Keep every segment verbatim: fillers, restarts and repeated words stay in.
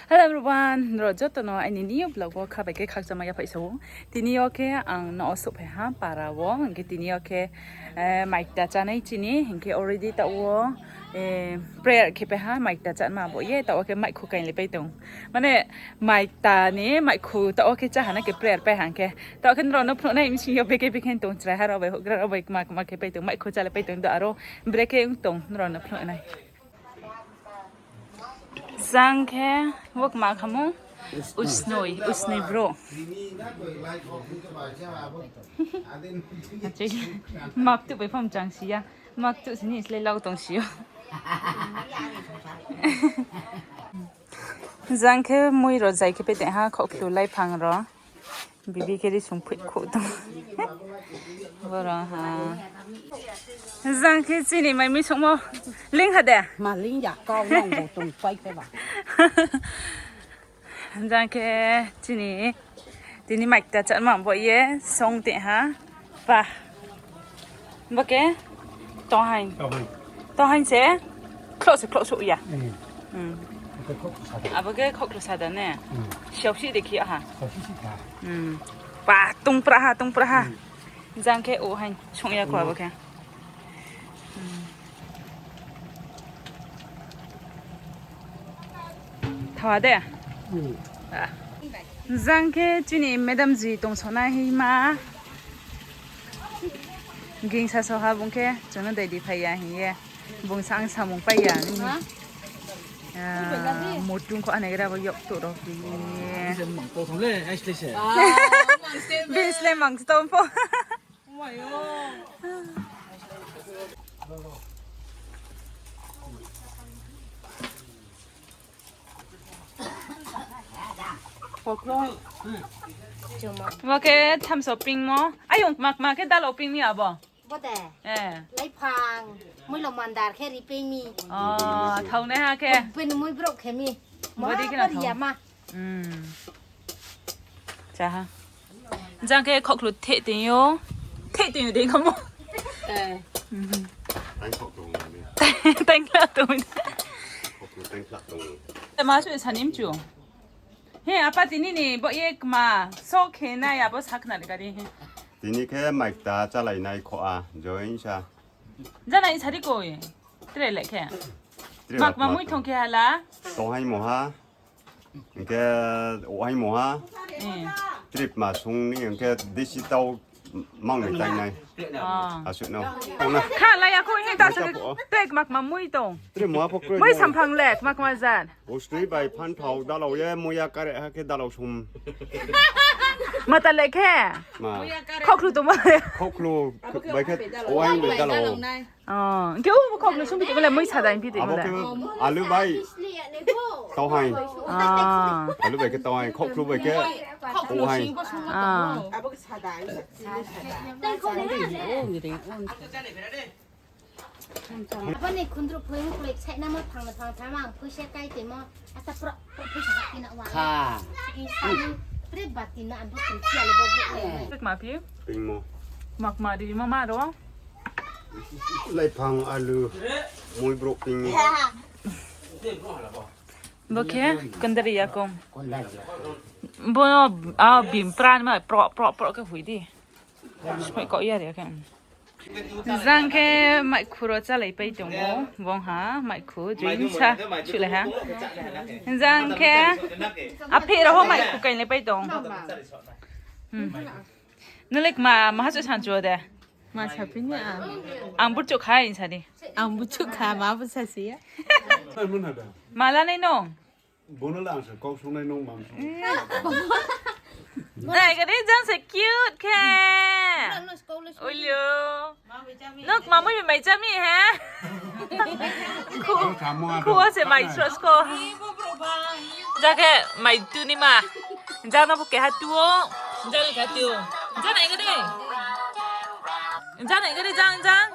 Hello everyone, nrao joto no aini new vlog wo kha bai khe khakchangma yaphaih sa ou. Tini yo khe ang no souhphai ha para wo, hing khe tini yo khe, eh, mai kta chánai chini, hing khe already taoh wo, eh, prayer khe pai ha, mai kta chánma bo ye, taoh wo khe maikhu kainglai pai tong. Mane, mai kta ni maikhu taoh wo khe chá ha na khe prayer pai ha hing khe. Taoh khe nrao no phnuh nai, bsing yo bekhe bekhe tong, chraiha rao bai, houhgra rao bai, kma kma khe pai tong, maikhu chálai pai tong, do aro brekhe ong tong, nrao no phnuh nai. Jang khe bo kma kha mo? Usnoi, usnoi bro. Maktuh bai pho mchang si ya. Maktuh sini slái lau tong si ou. Jang khe mui rao zai khe pai tong ha, khaohkhlu laiphang rao. Bibi khe ri sung phoih khouh tong. Boro ha. Jang khe chini mai mui songmo. Ling ha de? Ma ling ya, kau nang bo tong pai khe ba. Jang khe chini, tini mai kta chánma bo ye song tong ha. Pa. Bo khe tonghaing. Tonghaing. Tonghaing se khlouh se khlouh souh ya. Hmm. Abo khe khoklo sada ne. Siaosi de khi ha. Siaosi si kha. Hmm. Pa tongpra ha, tongpra ha. Jang khe o haing song ya kho abo khe. Hmm. Thaoh de? Hmm. Ah. Jang khe chini madam ji tongsonai hima. Ging sasaoh ha bung khe, chung no dai di phai ya hing ye. Bung sa ang samung pai ya. Ha? Ah, motung kho anai gra bo yok to rao khe. Bislei mang sto pho. Bo khe thamso pingmo. Ayong kma kma khe dalao ping mi abo. Bo de. Eh. Laiphang, muilo mandar khe ri ping mi. Oh, thaonaiha khe. Bini mui brok khe mi. Bodi khe na thao. Maha bari ya ma. Hmm. Cha ha. Jang khe khokhlu theh tong yo. Theh tong yo de kamo. Eh. Tang khokhlu ni. Tang khla tong. Khokhlu tang khla tong. Te ma su sa ni mchu. He, apa tini ni bo ye kma so khe nai abo sakna de kari he. Tini khe mai kta chálai nai kho a, join sa. Jana i sari koi. Tre le khe. Tre mak ma mak mui thong khe hala. Tonghaing mo ha. Hingkhe ohaing mo ha. Eh. Trip ma sung ni hingkhe desi tau mang ni tai nai. Ah. Asuh no. Kha la ya kho hing ta sa. Trip mak ma mui tong. Trip mo ha pho kroi. Mui samphang le mak ma jan. Usnoi bai phanthao dalao ye, muya kare ha khe dalao sum. Mata le khe? Ma. Khokhlu tongmo le. Khokhlu bai khe ohaing bai dalao. Oh, hingkhe o khokhlu sum phi tongmo le mui sada phi tongmo le. Abo khe alu bai. Tauhaing. Ah. Alu bai khe tauhaing, khokhlu bai khe ohaing. Ah. Abo ni khundru phoi mkhloi sainamo phang phang phang ang phuisa kai timo ata pro pro phuisa ka kina wa. Kha. Ini sani pre bati na ambo phuisa le bo. Kma phi? Pingmo. Mak ma di mo ma ro. Laiphang alu mui bro ping. Bo khe kondari yakong. Bo no a bim pran ma pro pro pro khe hui di. Smai kau ya ri khe. Jang khe maikhu ro chálai pai tongmo, bong ha, maikhu, join sa, chulai ha. Jang khe, aphe ro ho maikhu kainglai pai tong. Hmm. Nung le kma, maha chu sanchu de? Ma saphi ni a. Ang burchouh kha hing sa di. Ang burchouh kha, ma bo sa si ya. Mala nai nung? Bono le ang se kau sungnai nung mang sung. Nai gari jang se cute khe. Ulo. Nuk mamui mai chami he. Khu, khu se mai sros ko. Jake mai tu ni ma. Jana bo keha tu o. Jana keha tu o. Jana gari. Jana gari jang jang.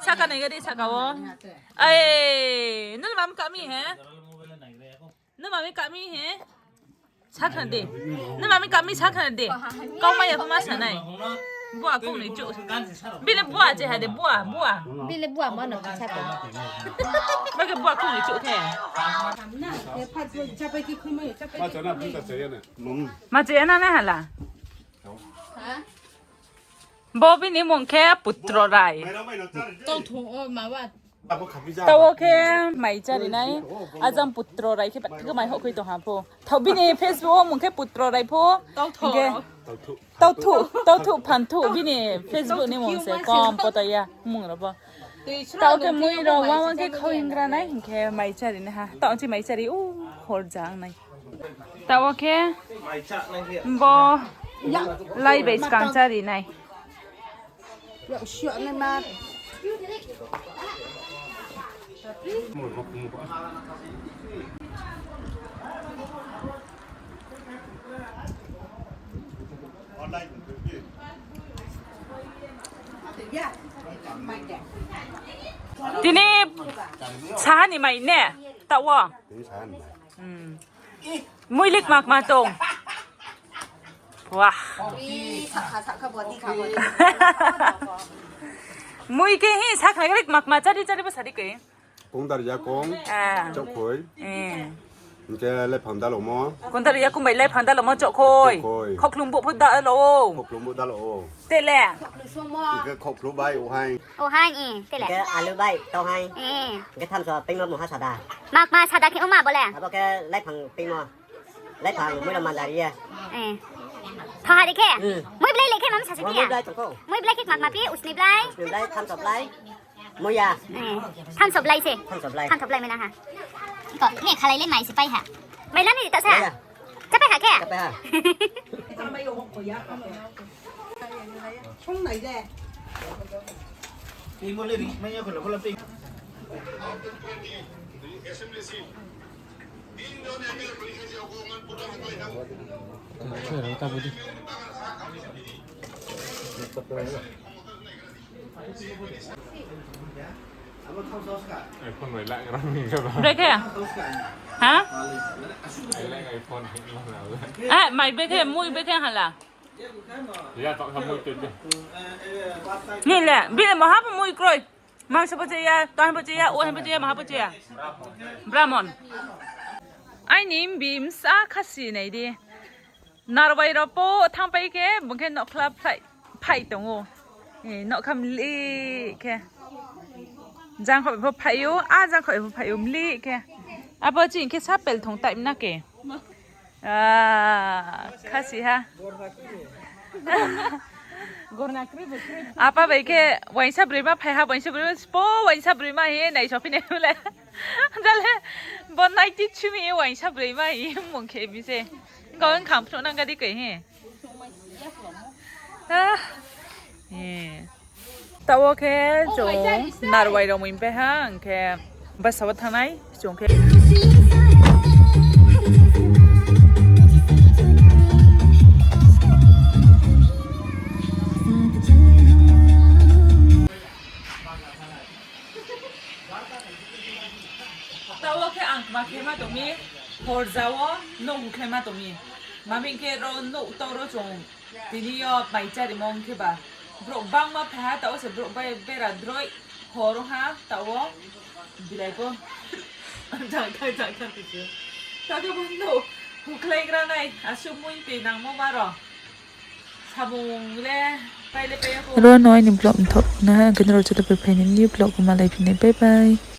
Saka nai gari saka o. Ai, nung mam kami he. Nung mami kami he? Sakhan de. Nung mami kami sakhan de. Kau maya pho ma sanai. Bua kong ni chouh. Bini bua je ha de, bua, bua. Bini bua ma no kisa ko. Ba khe bua kong ni chouh the. Ma chaya na na hala. Bo bini mung khe Putro Rai. Taoh wo khe mai chari nai. Ajang Putro Rai khe bathikhe mai hohkhoi tong ha pho. Thaoh bini Facebook wo mung khe Putro Rai pho. Hingkhe Tauthu, Tauthu Phanthu bini Facebook ni mung se kom poto ya mung rao pho. Taoh khe mui rao wa wa khe khau hingra nai hingkhe mai chari nai ha. Taoh chi mai chari u hor jang nai. Taoh wo khe bo lai bai skang chari nai. Tini saha ni mai ne, taoh wo? Mui le kma kma tong. Wah. Mui khe hi sakhnari kma kma chari chari bo sadi khe. Kongdar yakong, chokkhoi. Hingkhe laiphang dalomo. Kongdar yakong bai laiphang dalomo chokkhoi. Khokhlum bo pho dalo. Khokhlum bo dalo. Tele. Hingkhe khokhlum bai uhaing. Uhaing, tele. Hingkhe alu bai tauhaing. Hingkhe thamso peingmo mungha sada. Makma sada khe ongma bo le. Abo khe laiphang peingmo. Laiphang mui rao mandari ye. Tho ha de khe. Mui blai le khe mam sasi phi ya. Mui blai khe kma kma phi, usni blai. Usni blai, thamso blai. Mui ya. Thamso blai se. Thamso blai. Thamso blai mai na ha. Ko, ne khalai le mai se pai ha. Mai la ni ta sa. Cha pai ha khe. Cha pai ha. Brekhe? Ha? Mai brekhe, mui brekhe hala. Ni le, bini maha bo mui kroi. Mangsa bo cheya, tohan bo cheya, uahan bo cheya, maha bo cheya. Bramon. Aini bini bsa khasi nai di. Narbai rao pho thanngpai khe, bung khe nokhla phai tong ou. Nokhla mlih khe. Jangkhaoh bai pho phai ou, a jangkhaoh bai pho phai ou, mlih khe. Abo chini khe sapel thong taim na ke. Khasi ha. Apa bai khe uaingsa broima phai ha, uaingsa broima spo, uaingsa broima hing ye naisophi nai le. Dale, bo naiti chumi ye uaingsa broima hing ye mung khe mi se. Hing khe ang kham phnuh nang gadi koi hi. Taoh wo khe chung narwai rao mui pai ha, hing khe basa wo thanng nai chung khe. Taoh wo khe ang kma khe ma tong mi, horja wo nouh hukhlai ma tong mi. Mami khe ro nouh tau ro chung tini yo mai charimo ong khe ba. Brouh bangma phai ha, taoh wo se brouh bai bera droi hor ong ha, taoh wo bilai pho. Taoh khe bo nouh hukhlaigra nai, asuh mui tui nangmo ma ro. Samung le pai le pai ya kho. Ro no aini vlog mthoh na ha, ang khe nrao joto bai phai ni new vlog wo malai phi nai, bye bye.